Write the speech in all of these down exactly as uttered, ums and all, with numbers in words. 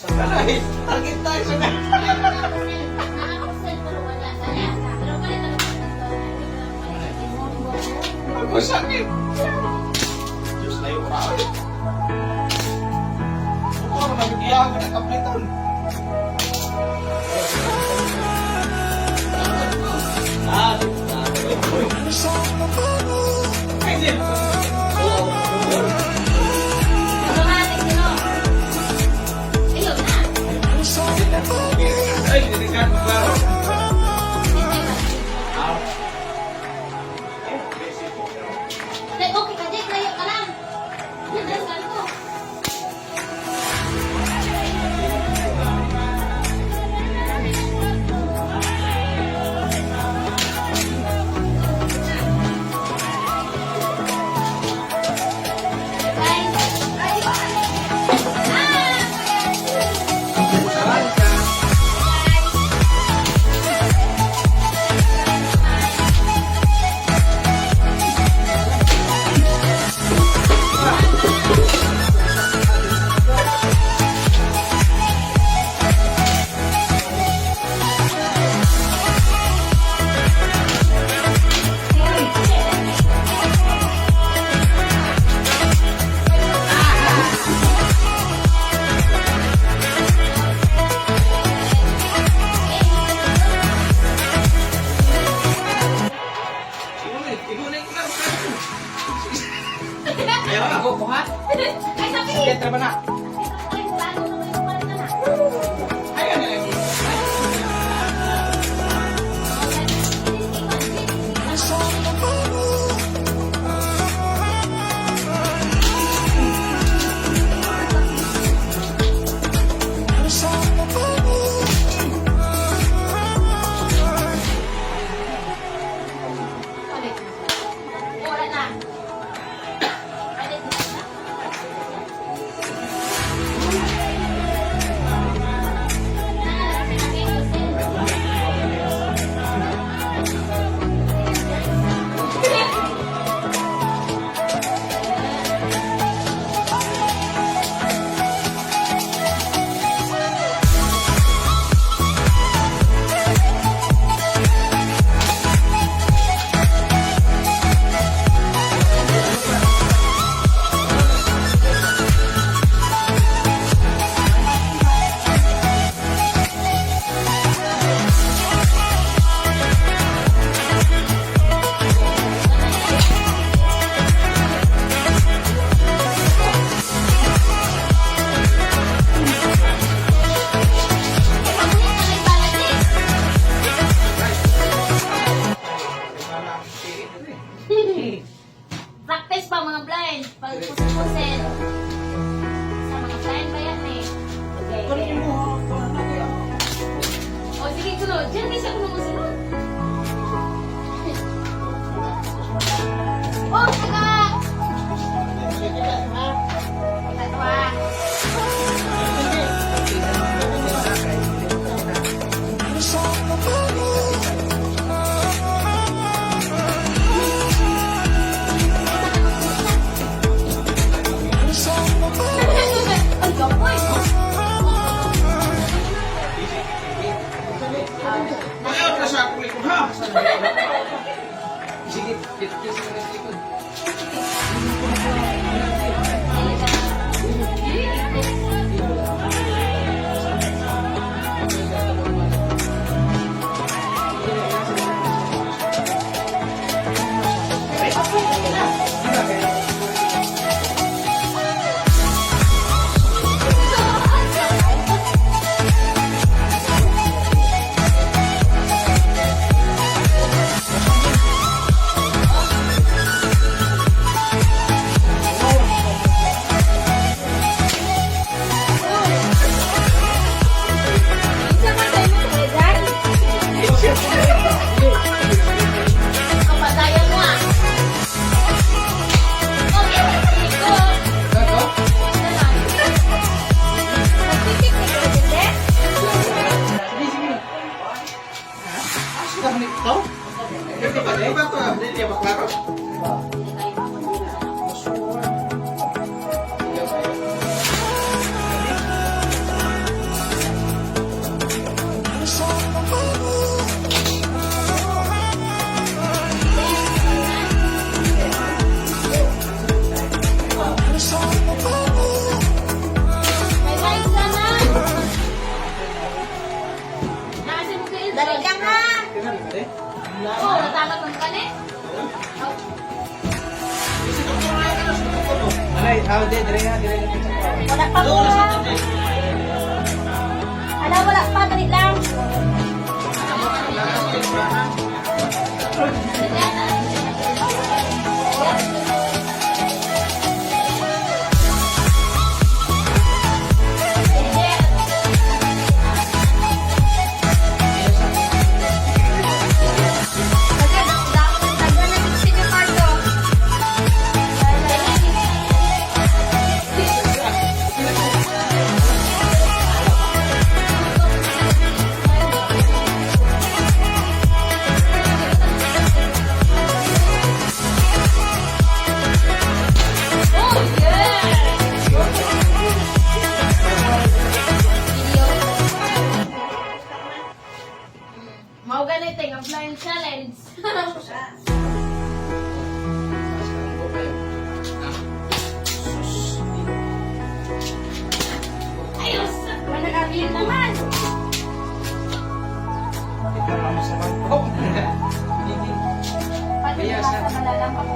Ay, target tayo sa Ang sakit. Diyos na yung raot. Ano ang nagbiyahe na kapitan? Ah, ah, ay, di. Ay, delikado ba? Ah. Nay, okay ka, Jake? Layo ka lang. Yan, yan, yan ko. Wala pa po, ha? Hala, wala pa. Dali lang. Mao gani, ting, offline challenge. Ayos! Mananagin naman! Pati na sa malalang ako.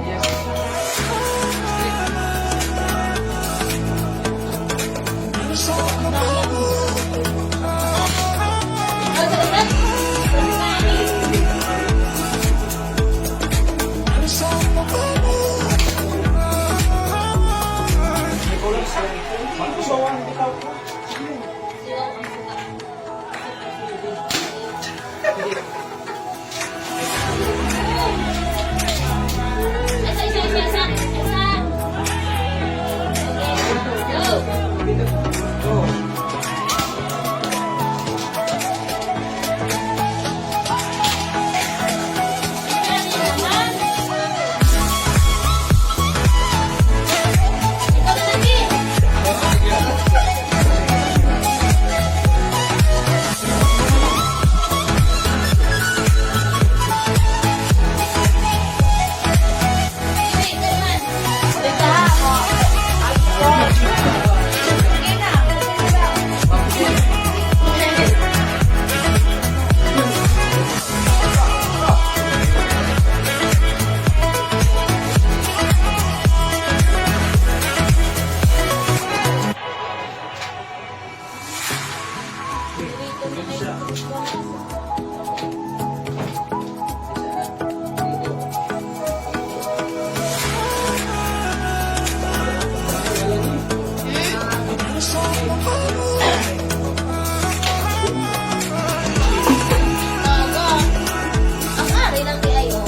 Ang ari lang di ayo.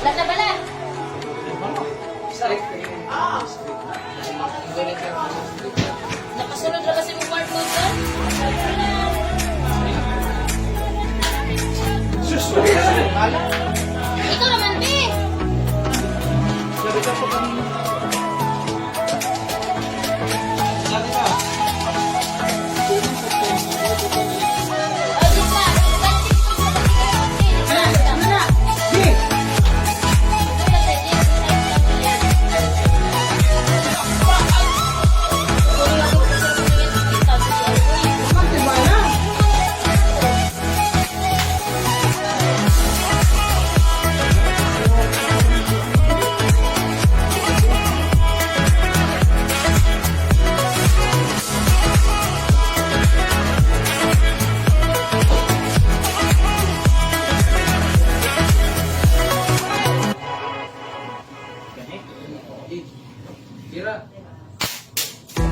Bala na bala. Nakasulod na ba si Mark Guzman? Sus, sus, sus. Ikaw naman, be.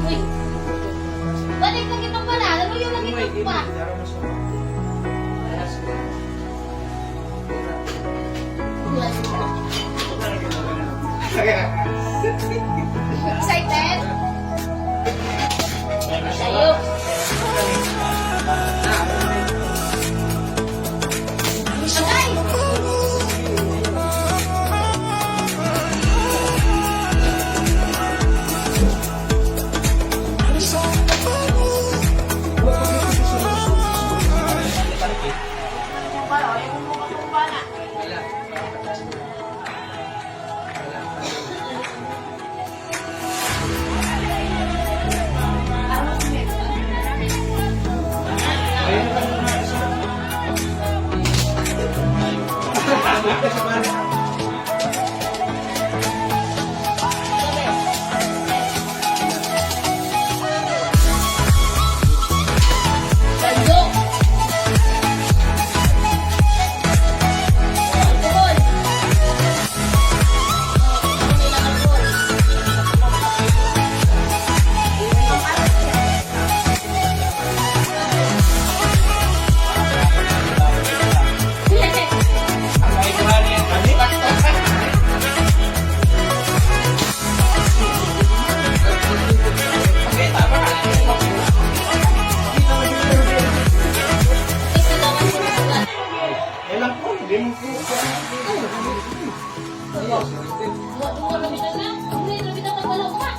Uy. Balik lagi itong panalo. Luyo lagi itong pa. Excited? Tayo. Duwa-duwa na bitaw na. Uli na bitaw ka pala, ha?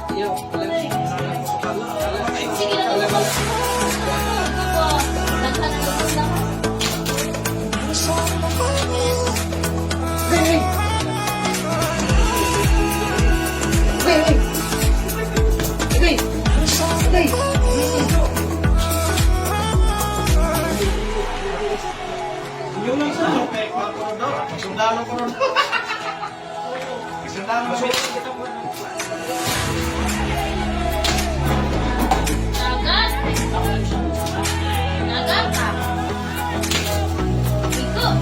Sige na, daghan na lang. Hey, hey! Hey, hey! Hey, hey! Hey! Yung lang sa, sundalo ko ron. Sundalo ko ron. Dagat. Dagat ka. Ikaw.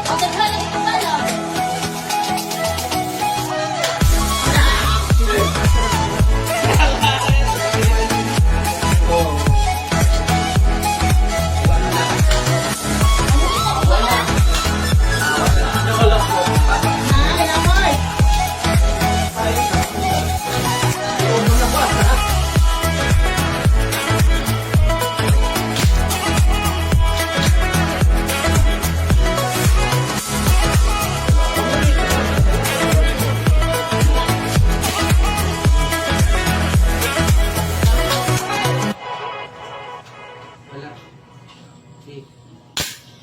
Ang daghan ang ipapala.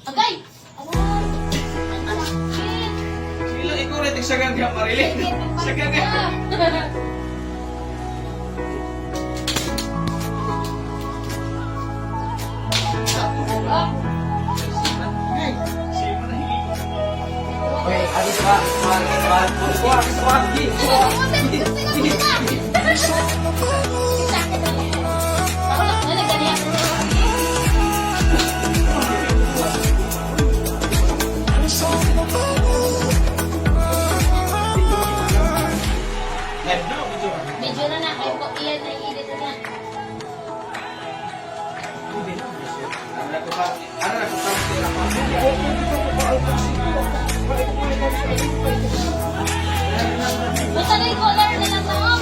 Agay! Awa! Ang sakit! Sila ikaw na tigsagan ka, Marilyn. Sagan ka. Hey, ano ba? Swag, swag, swag, swag, swag. Medyo na na, ay po, iyan ay edit na. Basta na yung color na lang, ma'am.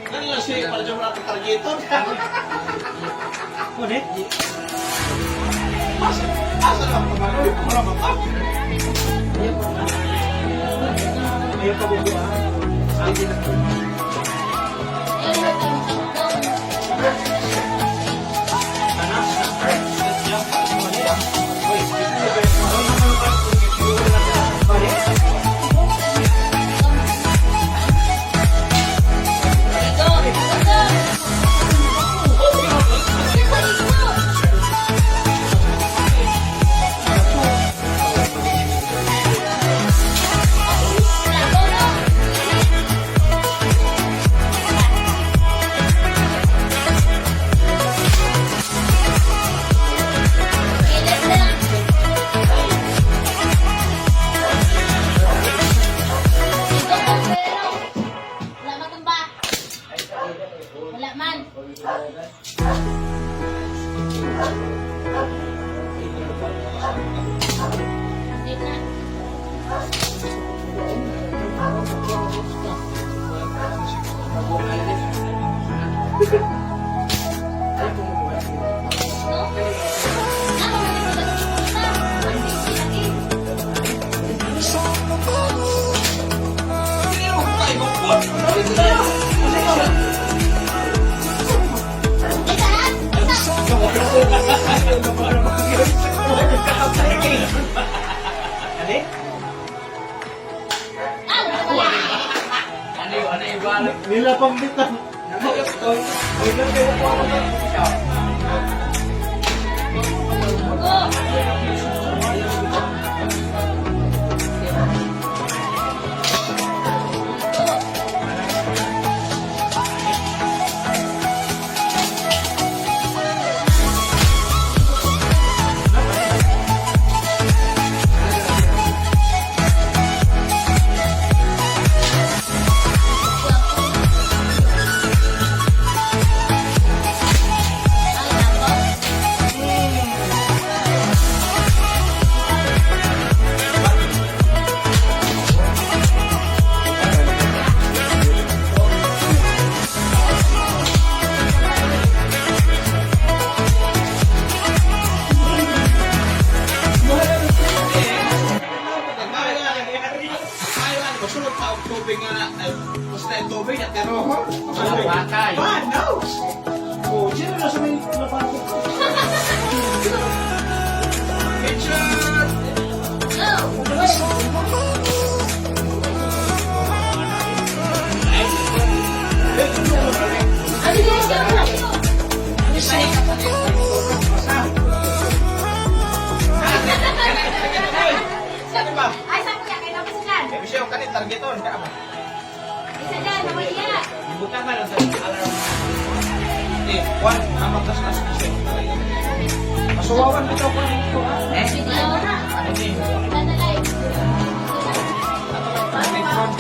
Ano lang siya, para dyan wala akong targeton. Ulit? Asa, asa lang pag ano, yung mga mata? Ayaw pa bubuan. Sige na. Ano? Ano, ano, ano, Nilapang bitaw. Ay, ano, masulod pa ang tubig nga na, ay, basta ang tubig na, pero, Patay. Ah, no! Oh, sino na sa may napasok? Picture! Ay, saan ko yan? Kaya tapos yan. Eh, Michelle, kani targeton ka ba? Isa dyan, naway iya. Ibutangan ang alarm. Eh, Juan, ang magkaskas ni Michelle. Masuwawan na daw ko dito, ha? Eh? Sige, wala. Ano ni? Wala na, live. Ano ni, Juan?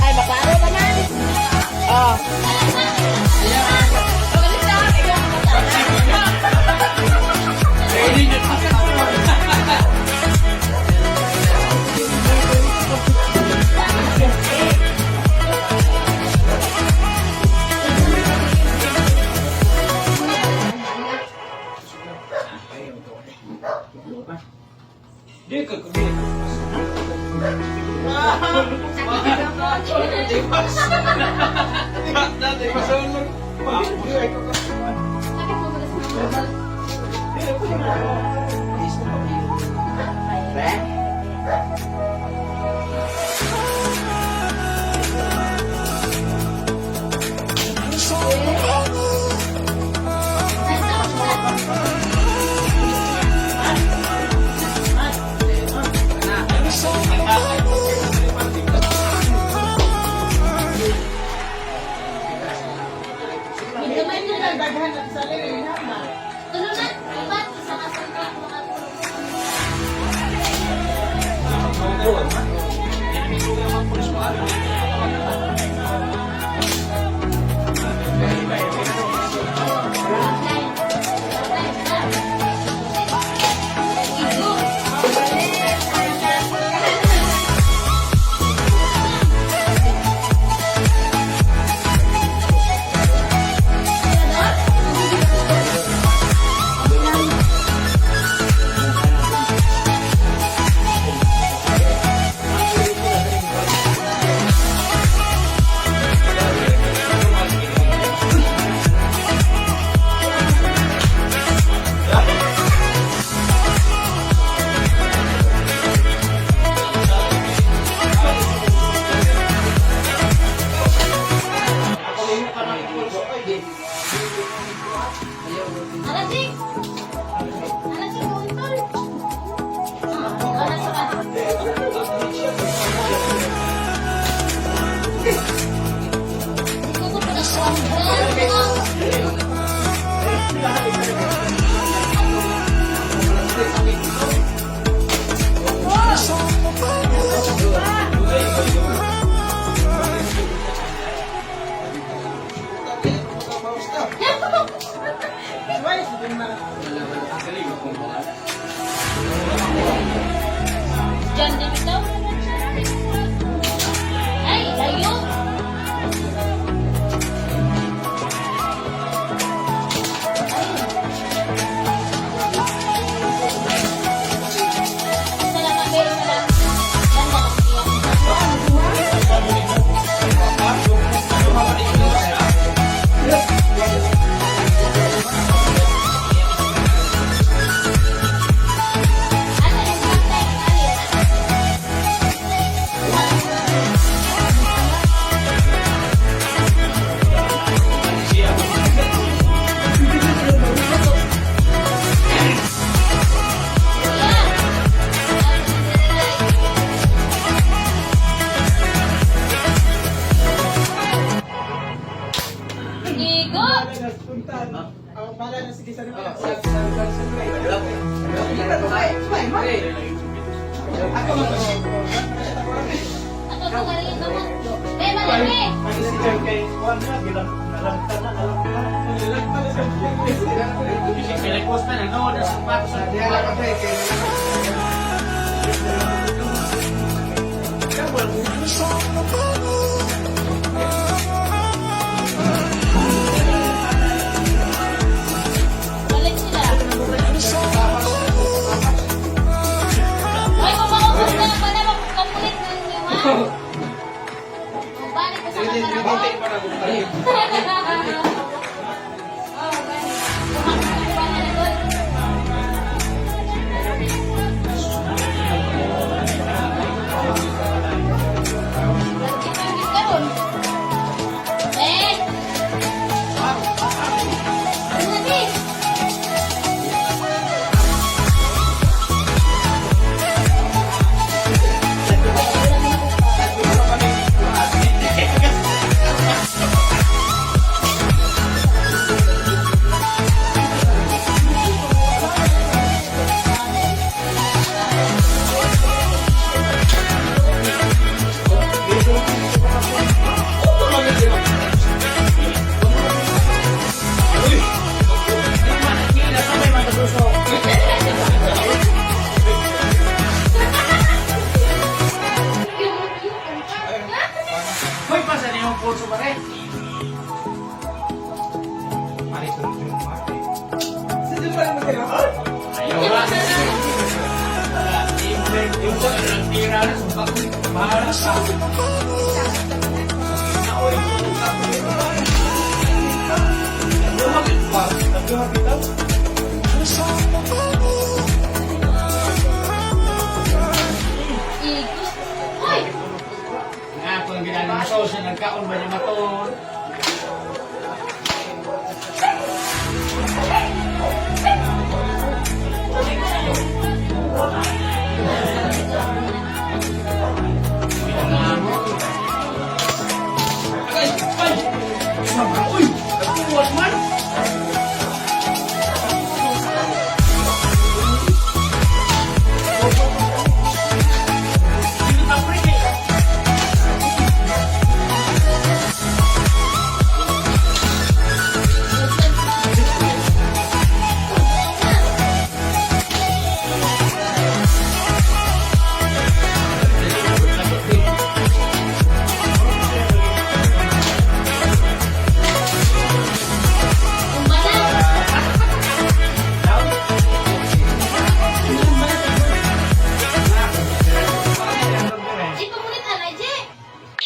Ay, maklaro naman. Oh. Di ka, di ka. Di ba? Di ba? Di ba? Alasing! Alasing, untol! Diyan din ito. Ay, layo. Ang bala na, sige, sa relax. Relax, relax, relax. Ako, ako, ako. May malaki. Ang si Sir kay Juan na, bilang nalagtan na, nalagtan na. Nalagtan na sa Pinagpos na, nanood ang sapatos sa Diyan ako, pre, kay Balik sila. Ay, kung maubos na, wala, mapulit na ninyo, ha? Balik ko sa Hindi, kamera. Hindi pa nag-umpay. Hoy, pasa niyo ang pulso, pare. Pare, tulog yung mate. Sino pa yung matira? Ayaw ba? Yung sa tira na, sumpa ko. Bahala ka. Naoy, sumpa ko. Lumapit pa. Nagluhapit lang. Igos. Hoy! Nga ako ang ginagawa sa nagkaon ba niya maton? Ay, ay, sabra, uy, nagbuwat man.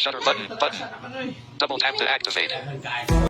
Shutter button, button. Double tap to activate.